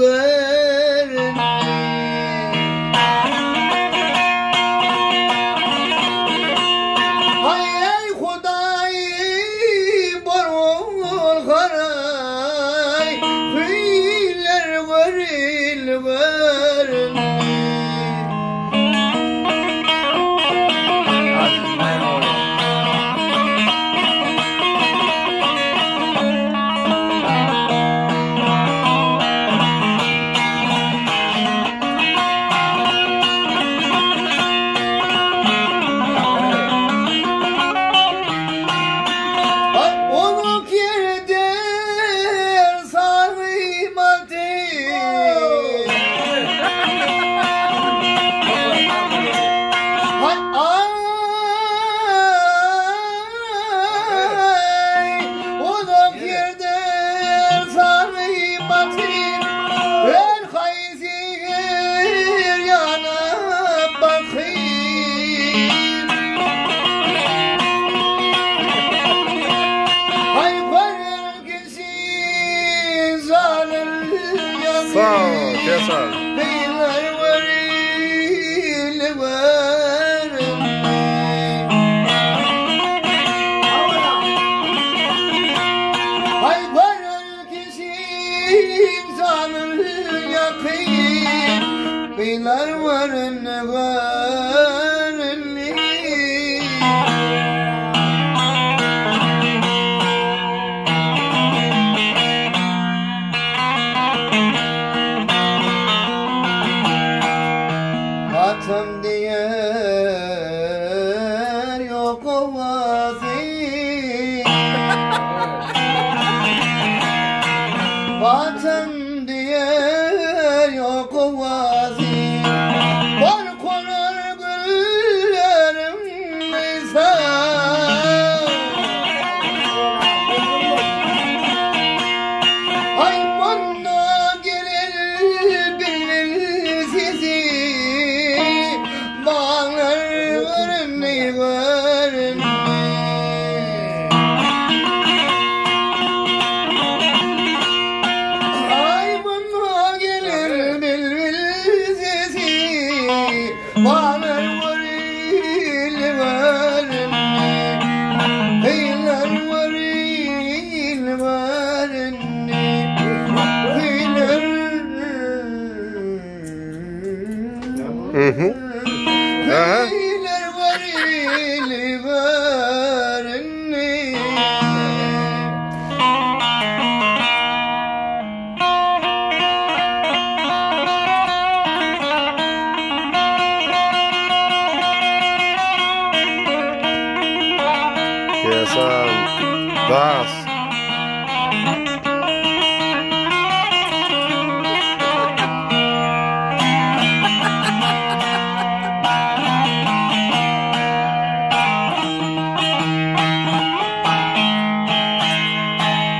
göründi. Haý eý Hudaý bol haraý Hüýler görül göründi. Ay onu yerden sarmadı. Hay ay uzak yerden sarmadı. El hayzi yana bakayım. Hay görgüsü zalim Sag ol, Kesan. Beyler varil varil. Hay görgüsü zalim yakayım. Beyler varil varil. Hatam diyer yok ovazi. Hatam diyer yok ovazi. Var konur güllerim neyse. Ay bana gelir bilir sizi. Bağlar görünme görünme. Ay bana gelir bülbül sesi. Bağlar varil varınni. Heyler varil varınni. Heyler. Aha. Heyler varil varınni. Kesan. Bas.